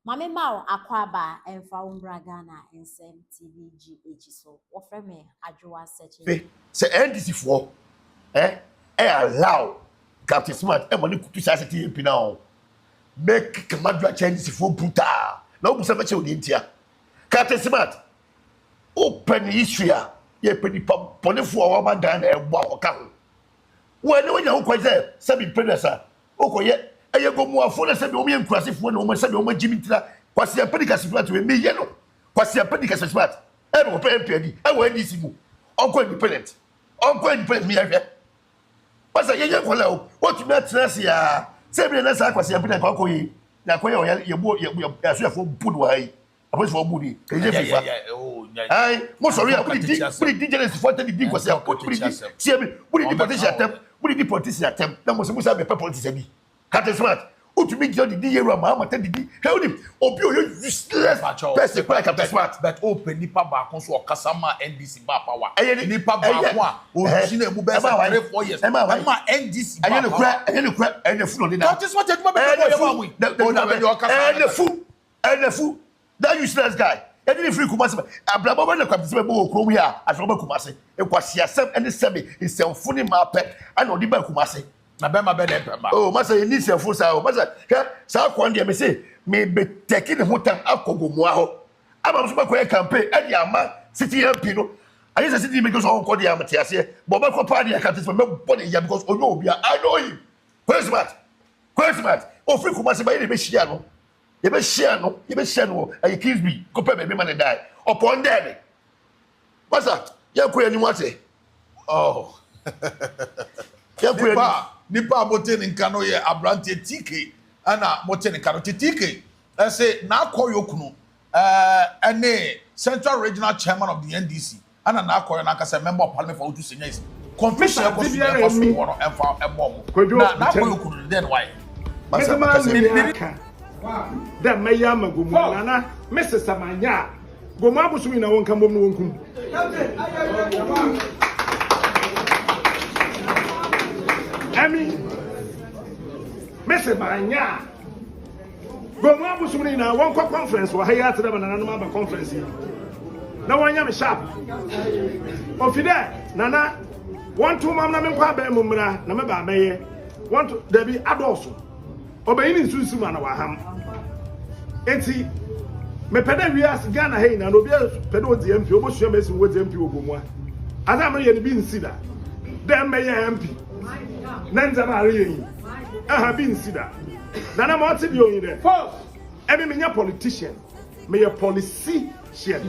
Ma me ma wo akwaaba mfa wo mbra Ghana Nsɛm TV GH so. Wɔfrɛ me Adwoa Searching. Me sɛ NDC foɔ eh ɛ allow Captain Smart ɛma ne kutu saa sɛ TMP na o mɛ keka madwa kyɛ NDC foɔ brutal na wo busa mɛkyɛ wo deɛ ntia Captain Smart wo pɛ ne history a yɛ pɛ nipa bɔnefoɔ a wama Ghana ɛbɔ a ɔka ho wo ɛne wonya ho kwan sɛ sɛbi mpɛnɛsa wokɔyɛ ɛyɛ gomuafoɔ na sɛbi wɔn yɛ nkurasefoɔ na wɔn sɛbi wɔn agyimi ntira kwasi apɛni kasi smart wei meyɛ no kwasi apɛni kasi smart ɛna wɔpɛ mp adi ɛwɔ ndc mu ɔnkɔ independent ɔnkɔ independent mi yɛhwɛ pasa yɛyɛ nkɔla o wɔtumi atena ase aa sɛ ebi na saa kwasi apɛni akɔ yi na akɔyɛ ɔyɛ yɛbu yɛ asoɛfoɔ bu no wɔ ha yi apolisifoɔ bu ni kɛyɛ firi fa ayi mo sɔrɔ yɛ mo de di mo de di journalistfoɔ atɛm de di nkwasi a mo de di tie mi mo de di politician atɛm mo de di politician atɛm na mo sɛ mo sɛ abɛpɛ politician bi Captain Smart wotumi gyina de di yɛwura maa mata de di hwɛ wonim obi a ɔyɛ useless person kora Captain Smart. But o pɛ nipa baako so ɔkasa ma NDC ba power. Ɛyɛ ne nipa baako a ogyina emu bɛyɛ sɛ 3 4 years ɛma NDC ba power. Ɛyɛ ne kura ɛyɛ ne fu na ɔde na. Captain Smart adwuma bɛyɛ bɔ yɛ maa mu yi. Ɛyɛ ne fu. Ɛnɛfu, that useless guy, yɛde ne firi Kumasi ba, abrabɔ bɛ na Kwabena bɛbɔ wɔ kurom yi a, afei ɔba Kumasi. Nkwaseasɛm ɛne sɛbe nsɛmfo ne mmaa pɛ ɛna ɔde ba Kumasi. Na bɛma bɛ na ɛpɛ mma. Oh, masa yɛnni nsɛmfo saa o, masa hwɛ saa kwan deɛ mese me bɛ tɛki ne ho tam akɔ Gomoa hɔ ama nso bɛkɔyɛ campaign ɛde ama city MP no, ayɛ sɛ city MP sɛ ɔnkɔ deɛ a mete aseɛ, bɔ ɔbɛkɔ paa deɛ Captain Smart mɛbɔ ne ya because ɔnyɛ obia, I know him, Kwame Smart, Kwame Smart, ofiri Kumasi ba yɛ na ɛbɛhyia no. Yɛbɛhyia no, yɛbɛhyia no wɔ ɛyɛ Kingsby, kɔpɛ baabi ma ne dae. Ɔpɔn dɛɛ me. Masa, yɛnkɔ yɛn anim ase. Oh. Yɛnkɔ yɛn anim. Nipa nipa a mote ne nka no yɛ aberanteɛ TK ɛna mote ne nka no. Te TK ɛse n'akɔyɔ kunu ɛɛ ɛne Central Regional Chairman of the NDC Ɛna n'akɔyɛ no ankasa member of parliament for Otu Senya is confusion ɛkɔ so na ɛfa so wɔ no ɛmfa ɛmɔ ɔmo na n'akɔyɛ okunu no dɛn na wayɛ. Mede m'ano aka dɛ mɛyɛ ama Gomoa nana mese sɛ manyɛ a Gomoa abosom nyinaa wɔnka mbom na wɔnkum. Ɛmi mese manyɛ a Gomu abosom no nyinaa wɔnkɔ conference wɔ ha yi ate dɛ ma nananom aba conference yi na wɔnyɛ me sharp. Ofi dɛ nana wɔnto mam na menkɔ abɛn mu mmra na meba abɛyɛ wɔnto dabi adɔɔso ɔbɛyi ne nsunsu ma na waham. Enti mepɛ dɛ wiase Ghana ha nyinaa na obi pɛ dɛ odzi MP obosua ma esi wodzi MP wɔ Gomu a. Adze a mereyɛ no bi nsi da dɛ mbɛyɛ MP na ndzɛmba a areyɛ yi aha bi nsi da. Nana ma ɔte deɛ oyi dɛ. Ɛmi mi nyɛ politician, mi yɛ policician.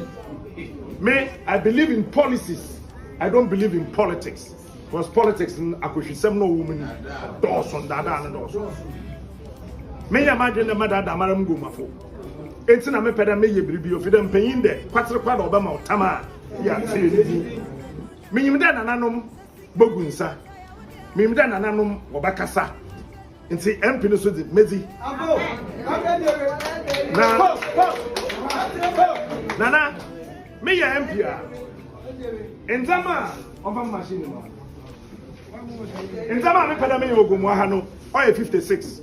Me I believe in policies, I don't believe in politics. Because politics n akɔhwisɛm na ɔwɔ mu ni dɔɔso ndaadaa no dɔɔso. Me yɛ m'adwene dɛ mɛdaadaa mara mu gomafo. Enti na mepɛ dɛ meyɛ biribi ofi dɛ mpanyin dɛ kwatere kwa dɛ ɔbɛma ɔtam a yɛ atere ne din. Menyim dɛ nananom bogu nsa, menyim dɛ nananom wɔbɛkasa. Nti MP no so dze medzi. Na Nana meyɛ MP a ndzɛmba a ɔmfa me machine no ndzɛmba a mepɛ dɛ meyɛ wɔ Gomoa ha no ɔyɛ 56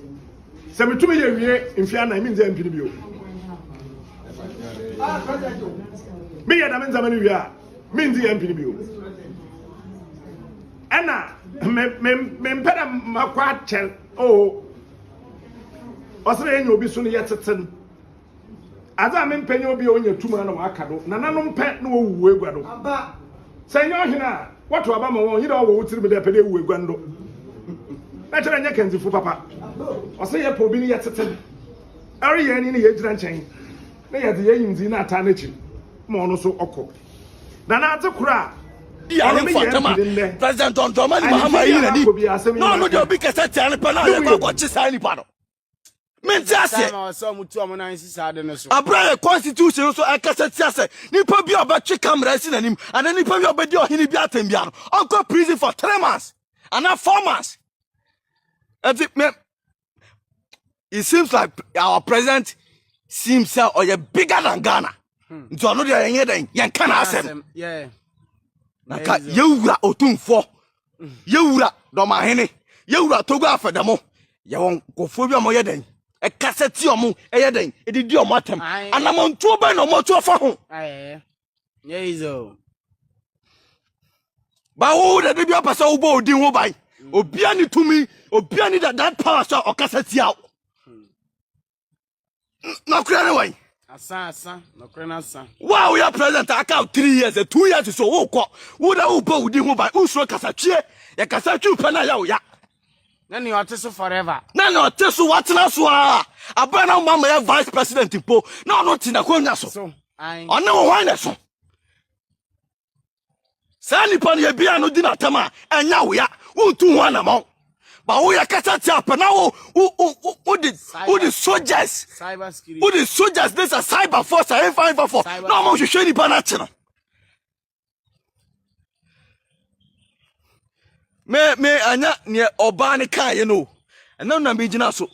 sɛ metumi yɛ wie mfe anan menndzi MP no bio. Meyɛ dɛm ndzɛmba no wie a menndzi MP no bio. Ɛna me me mempɛ dɛ makɔ akyɛr oo ɔsɛ dɛ yɛnya obi so no yɛtsetse no adze a mempɛ nye obi a onya tum a na ɔaka do nananom pɛ na wɔwuwu egua do sɛ nyɛ ɔhen a wɔto aba ma wɔn nye dɛ ɔwɔ wo tsirmu dɛ ɛpɛ dɛ ewu egua no do na kyerɛ nyɛ kandzifo papa ɔsɛ yɛpɛ obi no yɛtsetse no ɛreyɛ ni na yɛgyina nkyɛn na yɛdze yɛn nyimdzee no ataa n'ekyir ma ɔno so ɔkɔ. Na n'adze kor a Di ɔno ahemfo meyɛ atɛm MP a no ndɛ, President John Dramani Mahama ahemfie ayi biara n'ani makɔ biara asɛm yi na ɔno deɛ maka. obi kasa tia no pɛ na No yɛkɔ mu yɛ akɔkye saa nipa no. Mente aseɛ. Time a ɔsɛ ɔmo tu ɔmo nan si saa ade no so. Abere a yɛ constitution nso ɛkasa tia sɛ nipa bi a ɔbɛtwe camera asi n'anim anaa nipa bi a ɔbɛdi ɔhene bi atɛm biara no ɔnkɔ prison for 3 months anaa 4 months. Ɛnti me it seems like our president seems sɛ ɔyɛ bigger than Ghana. Nti ɔno deɛ yɛnyɛ dɛn yɛnka n'asɛm. Na ka yɛwura otumfoɔ, yɛwura dɔmahene, yɛwura Togo afɛdɛmo, yɛwɔ nkurɔfoɔ bi a wɔyɛ dɛn ɛkasa ti ɔmo ɛyɛ dɛn ɛdidi ɔmo atɛm anamontuo bɛn na ɔmo atu afa ho ba wo de de bi ɔpɛ sɛ wobɔ odin ho ban obia ne tumi obia ne that power sɛ ɔkasa tia wo nɔkorɛ ne wɔn asa asa nɔkorɛ no asa wo a woyɛ president aka 3 years 2 years so wokɔ wo da wobɔ wo din ho ban wosuro kasatwie yɛ kasatwi pɛ no a yɛ wo ya na nea ɔte so forever na nea ɔte so watena so a abɛn na woma ma yɛ vice president mpo na ɔno te n'akonnwa so ɔne wo hwan na so Saa nipa no yɛbia no di n'atam a ɛnya wo ya wontu ho anamɔn ba woyɛ kasa tia pɛ na wo wo wo wode wode soldiers wode soldiers ne sɛ cyber force a ɛmfa ɛmfa fɔ na ɔmo hwehwɛ nipa no akye no me me anya neɛ ɔbaa ne kaeɛ no ɛnam na megyina so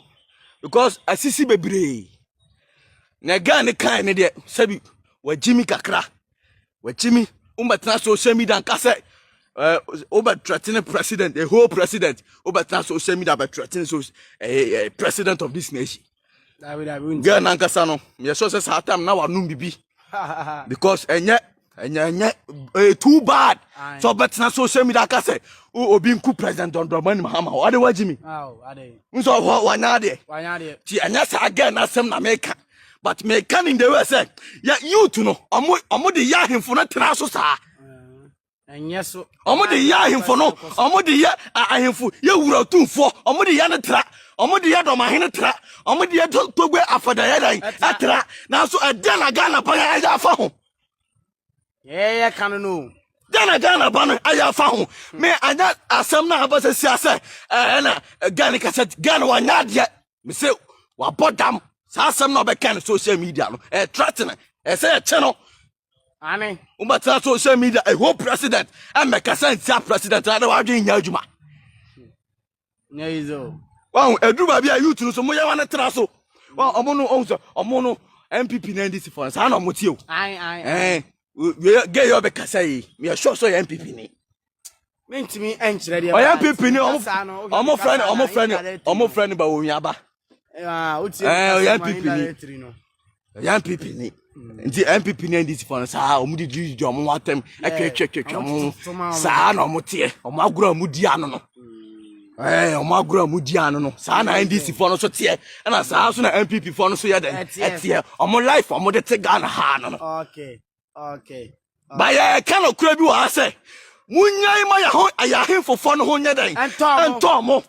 because asisi bebree na guy ne kaeɛ ne deɛ sɛbi wagyi mi kakra Wakyimi, wobɛtena social media nka sɛ eh, wobɛtrɛtene president, a whole president, wobɛtena social media bɛtrɛtene so eh, eh, president of this nation. Girl nankasa no, meyɛ sure sɛ saa time na wanom bibi because ɛnyɛ ɛnyɛ ɛnyɛ eh, too bad sɛ ɔbɛtena social media aka sɛ obi nku president John Dramani Mahama ɔde wagye mi nso ɔhɔ wanya adeɛ ti ɛnyɛ saa girl n'asɛm na meka but meka ne the way sɛ yɛ youth no ɔmo ɔmo de yɛ ahemfo no tena so saa ɛnyɛ so ɔmo de yɛ ahemfo no ɔmo de yɛ ahemfo yɛ wura tumfoɔ ɔmo de yɛ no tra ɔmo de yɛ dɔmahene tra ɔmo de yɛ togbe afɔdayɛdan ɛtra nanso ɛdeɛ na Ghana ban ayɛ afa ho yɛyɛ ka no no deɛ na Ghana ban ayɛ afa ho me anya asɛm na aba sɛ sia sɛ ɛna Ghana kasa Ghana wanya adeɛ Me se wabɔ dam. Saa asɛm na ɔbɛka no social media no. Ɛyɛ threatening. Ɛsɛ yɛkyɛ no. Ane. Wobɛtena social media a whole president ɛmmɛkasa ntia president na wadwen nyɛ adwuma. Nyɛ easy o. Wɔn aduru baabi a youth no so moyɛ wɔn tena so. Wɔn ɔmo no ɔmo sɛ ɔmo no NPP na NDC fo saa na ɔmo tie o. Ae ae. Ɛn gay yɛ ɔbɛkasa yi meyɛ sure sɛ ɔyɛ NPP ni. Mentumi nkyerɛ deɛ. Ɔyɛ NPP ni ɔmo frɛ no ɔmo frɛ no ɔmo frɛ no ba onwaba. Ɛɛ ɔyɛ NPP ni ɔyɛ NPP ni nti NPP ni NDC fɔ no saa ɔmo de didi di ɔmo atɛm ɛtwɛtwɛtwɛtwɛ ɔmo saa na ɔmo teɛ ɔmo agorɔ a ɔmo di ano no ɛɛ ɔmo agorɔ a ɔmo di ano no saa na NDC fɔ no so teɛ ɛna saa so na NPP fɔ no so yɛ dɛ ɛteɛ ɔmo life ɔmo de te Ghana ha no no. Okay. Okay. Ba yɛka nokorɛ bi wɔ ha sɛ, monyae ma yɛ ho yɛ ahemfofoɔ no ho nyɛ dɛn? Ɛntɔ mo.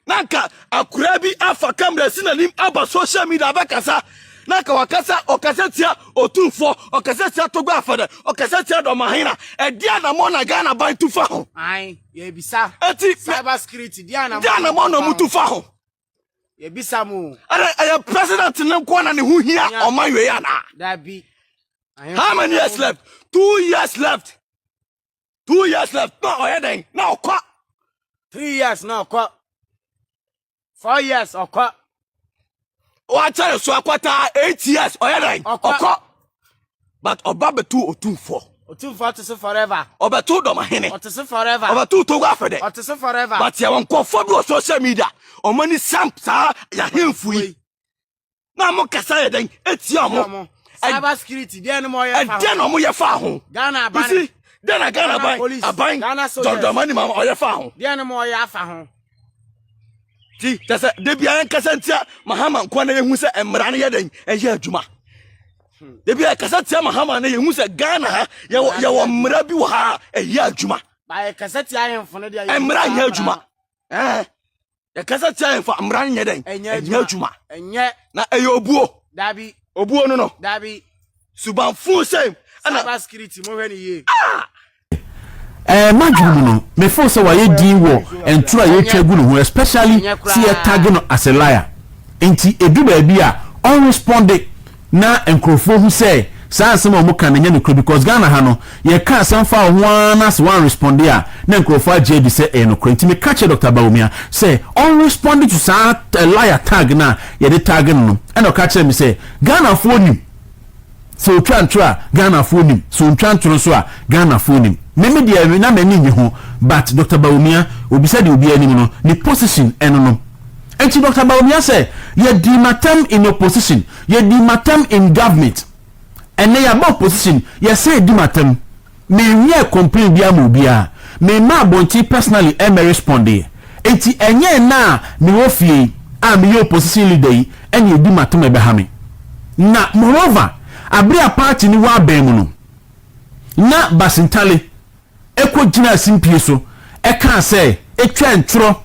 Na nka akora bi afa kamera si n'anim aba social media abɛkasa na nka wakasa ɔkasa tia otumfoɔ ɔkasa tia Togo afɛdɛ ɔkasa tia dɔmahena ɛde anamɔ na Ghana ban tu fa ho. Ayi yɛbisa. Eti cyber security di anamɔ. Di anamɔ na ɔmo tu fa ho. Yɛbisa mo. Ɛdɛ ɛyɛ president ne nko na ne ho hia ɔman wei anaa? Dabi. How many years left? 2 years left. 2 years left. Na ɔyɛ dɛn? Na ɔkɔ. 3 years na ɔkɔ. 4 years ɔkɔ. Wakyɛre so akwata 8 years ɔyɛ dɛn? Ɔkɔ. But ɔba bɛtu otumfoɔ. Otumfoɔ te so forever. Ɔbɛto dɔmahene. Ɔte so forever. Ɔbɛto Togo afɛdɛ. Ɔte so forever. But yɛwɔ nkurɔfoɔ bi wɔ social media. Wɔn ani sam saa yɛahemfo yi. Na mo kasa yɛ dɛn etia wɔn. Cyber security deɛ no mo yɛ fa ho. Ɛdeɛ na wɔn yɛ fa ho. Ghana aban. You see, deɛ na Ghana aban aban dɔndɔnma ni ma ɔyɛ fa ho. Deɛ no mo ɔyɛ afa ho. Ti kyɛ sɛ de bia yɛnkasa ntia Mahama nkoa na yɛhu sɛ mmara no yɛ dɛn ɛyɛ adwuma. De bia yɛkasa tia Mahama na yɛhu sɛ Ghana ha yɛwɔ yɛwɔ mmara bi wɔ ha a ɛyɛ adwuma. Ba yɛkasa tia ahemfo no deɛ mmara nyɛ adwuma. Ɛɛ yɛkasa tia ahemfo mmara no nyɛ dɛn ɛnyɛ adwuma. Ɛnyɛ. Na ɛyɛ obuo. Dabi. Obuo no no. Dabi. Subanfo sɛ ɛna. Cyber security mo hwɛ ne yie. Ah! Eh, m'adwene mu no, me feel sɛ wayɛ din wɔ ntoro a yɛtwa gu ne ho especially sɛ yɛ tag no as a liar. Nti ɛdu baabi a ɔnresponde na nkurɔfoɔ hu sɛ saa nsɛm a wɔka no ɛnyɛ nokorɛ because Ghana ha no yɛka asɛm fa wo ho ara na sɛ woanresponde a na nkurɔfoɔ agye adi sɛ ɛyɛ nokorɛ. Nti meka kyerɛ Doctor Bawumia sɛ ɔnresponde to saa liar tag no a yɛde tag no no ɛna ɔka kyerɛɛ me sɛ Ghanafoɔ nim. Sɛ otwa ntoro a Ghanafoɔ nim, sɛ ontwa ntoro nso a Ghanafoɔ nim. Me me deɛ na m'ani nnye ho but Doctor Bawumia, obisa deɛ obiara nim no, ne position ɛno no. Enti Doctor Bawumia sɛ yɛdii m'atɛm in opposition, yɛdii m'atɛm in government, ɛnnɛ yɛaba opposition, yɛsan di m'atɛm. Menwiɛɛ complain biara ma obiara, memmaa abɔnten personally ɛmmɛ respondeɛ. Enti ɛnyɛ ɛnnɛ a mewɔ fie yi a meyɛ opposition leader yi ɛna ɛdi m'atɛm a ɛbɛha me. Na moreover, abere a party no wɔ abɛn mu no, na Basintale, kɔgyinaa simpie so kaa sɛ, Etwa ntorɔ,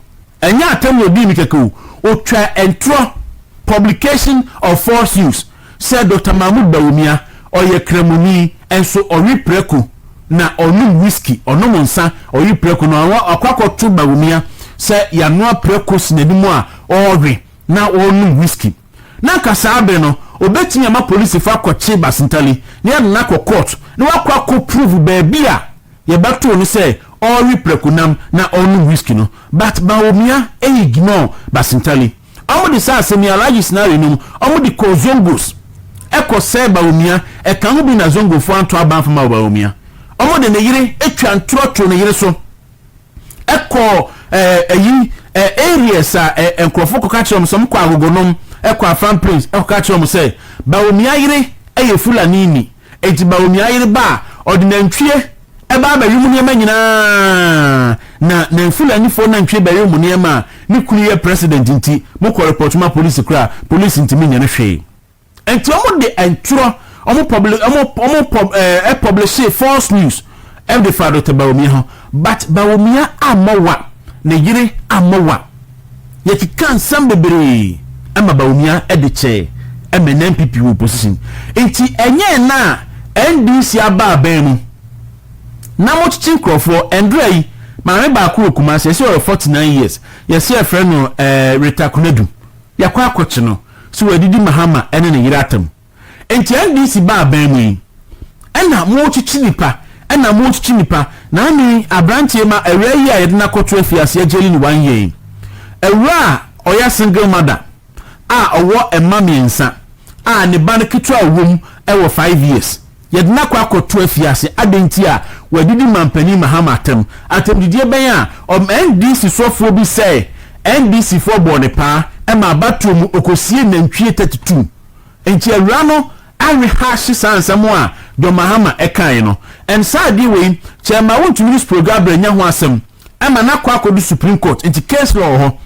ɛnyɛ atɛm na ɔdii me kɛkɛ o, ɔtwaa ntorɔ, publication of false news, sɛ Dɔkta Mahmood Bawumia, ɔyɛ Kramoni, nso ɔwe prako na ɔnom whisky, ɔnom nsa, ɔwe prako na wakɔ akɔto Bawumia sɛ yɛanoa prako si n'anim a ɔrewe na ɔrenom whisky. Na anka saa bere no obetumi ama polisifo akɔkye Basintale na yɛde no akɔ court na wakɔ akɔ prove baabi a yɛbɛtoo no sɛ ɔrewe prɛko nam na ɔrenom whisky no. But Bawumia ignore Basintale. Wɔde saa asɛm yi, Alhaji scenario no mu, wɔde kɔɔ Zongos ɛkɔ sɛɛ Bawumia, ɛka ho bi na Zongofoɔ anto aba amfa ma Bawumia. Wɔde ne yere twa ntorɔ too ne yere so. Ɛkɔ ɛyi areas a nkurɔfo kɔka kyerɛ wɔn sɛ wɔkɔ agogonom, ɛkɔ Afram Plains, ɛkɔka kyerɛ wɔn sɛ Bawumia yere yɛ Fulani ni, enti Bawumia yere ba a, ɔde nantwie ɛba abɛwe mu nneɛma nyinaa, na na Fulanifoɔ nantwie bɛwe mu nneɛma a, ne kunu yɛ president nti, mokɔ report ma polisi koraa a, polisi ntumi nyɛ no hwee. Nti ɔmo de ntorɔ, ɔmo publi ɔmo ɔmo pub ɛɛ publishee false news ɛde faa Doctor Bawumia ho. But Bawumia ammɔ wa, ne yere ammɔ wa. Yɛkeka nsɛm bebree ɛma Bawumia ɛde kyɛɛ ɛma ɛnɛ NPP wɔ opposition. Nti ɛnyɛ ɛnɛ a NDC aba aban mu na mo kyekye nkorɔfoɔ. Ɛndra yi maame baako wɔ Kumasi yɛse ɔyɛ 49 years yɛse yɛfrɛ no ɛɛ Rita Konadu. Yɛakɔ akɔkye no sɛ wadidi Mahama ne ne yere atam. Nti NDC baa aban mu yi ɛna mokyekye nipa ɛna mokyekye nipa na ame abranteɛ ma awura yi a yɛde no akɔto afiase yɛgyeli no one year yi awura a ɔyɛ single mother a ɔwɔ mma miensa a ne ba no ketewa a ɔwɔ mu ɛwɔ 5 years Yɛde no akɔ akɔto afiase, adɛn nti a wadidi Mampanin Mahama atɛm? Atɛmdidie bɛn a ɔm NDC sɔfoɔ bi sɛɛ NDC foɔ bɔɔ no paa ma abatoɔ mu ɔkɔsiee nantwie 32. Nti awura no arehash saa nsɛm a John Mahama kaeɛ no. And saa adeɛ wei Chairman wontumi ne Spro Gabriel nya ho asɛm ma no akɔ akɔdu Supreme Court nti case law wɔ hɔ.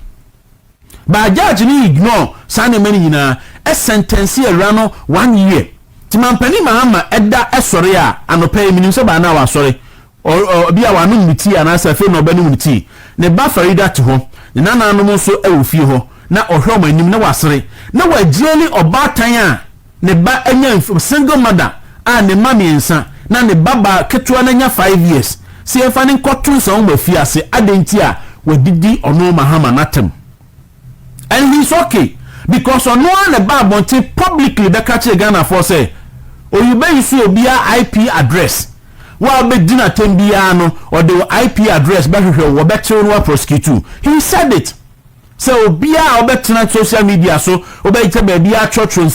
But judge no ignore saa nneɛma no nyinaa, sɛntɛnse awura no one year. Nti Mampanin Mahama da sɔre a, anɔpa yi menim sɛ by now wasɔre, ɔ ɔ bi a wanom ne tea anaasɛ afei na ɔbɛnom ne tea. Ne ba Farida te hɔ, ne nananom nso wɔ fie hɔ, na ɔhwɛ wɔn anim na wasere. Na wagyeli ɔbaatan a ne ba anya mfe, single mother a ne mma miensa na ne ba baa ketewa no anya five years sɛ yɛmfa no nkɔto nsawam afiase adɛn nti a wadidi ɔno Mahama no atɛm and he is okay because ɔno ara na ɛbaa abɔnten publicly bɛka kyerɛ Ghanafoɔ sɛ oyi so obiara IP address wo a wobɛdi no atɛm biara no ɔde wo IP address bɛhwehwɛ wo wɔbɛkyew no wa prosecute wo. He said it sɛ obiara a wobɛtena social media so wobɛkyɛ baabi atwerɛtwerɛ nsɛm.